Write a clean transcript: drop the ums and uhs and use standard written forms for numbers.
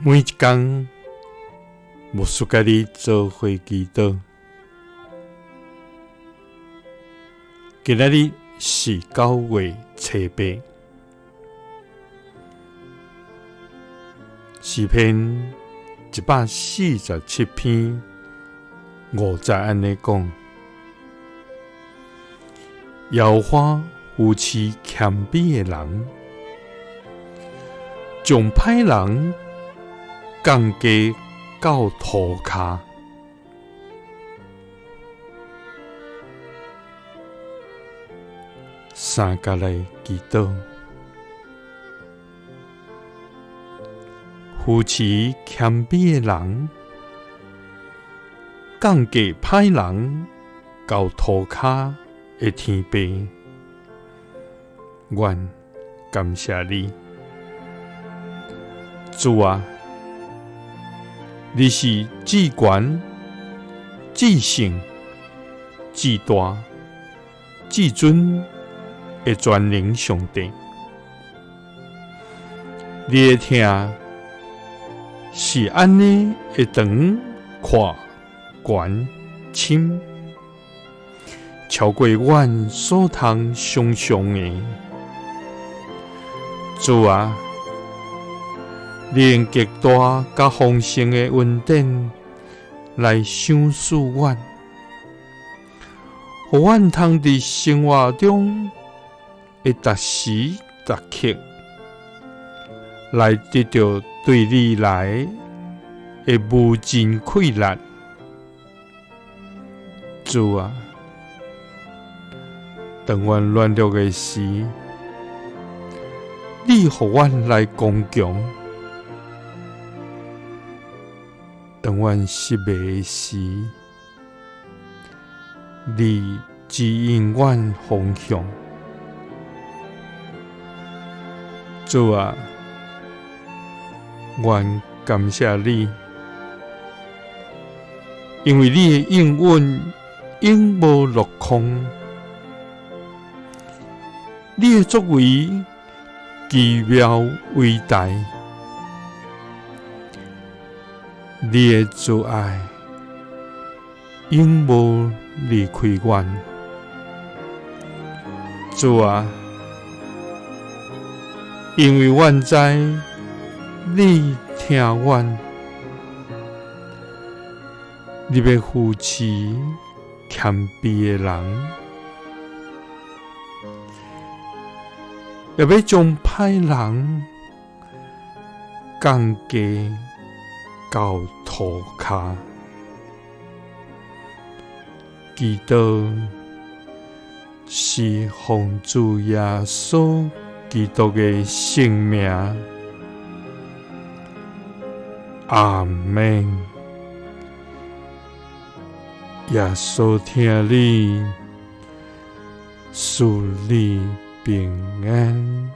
每一工，牧師佮你做伙祈禱。今仔日是9月初8，詩篇147篇5節按呢講：耶和華扶持謙卑的人，將歹人降低到塗跤。三佮來祈禱，扶持謙卑的人，降低歹人到塗跤的天父，阮感謝你，主啊，你是至懸、至聖、至大、至尊的全能上帝，你的疼是按呢的長、闊、懸、深，超過阮所通想像的。主啊，你用極大佮豐盛的恩典來賞賜阮，予阮通佇生活中的逐時逐刻來得著對你來的無盡快樂。主啊，當阮軟弱的時，你予阮來剛強；當阮失迷的時，你指引阮方向。主啊，阮感謝你，因為你的應允永無落空，你的作為奇妙偉大，你的慈愛永無離開阮。主啊，因為阮知你疼阮，你欲扶持謙卑的人，也欲將歹人降低到塗跤。祈禱是奉主耶穌基督的聖名，阿們。耶穌疼你，賜你平安。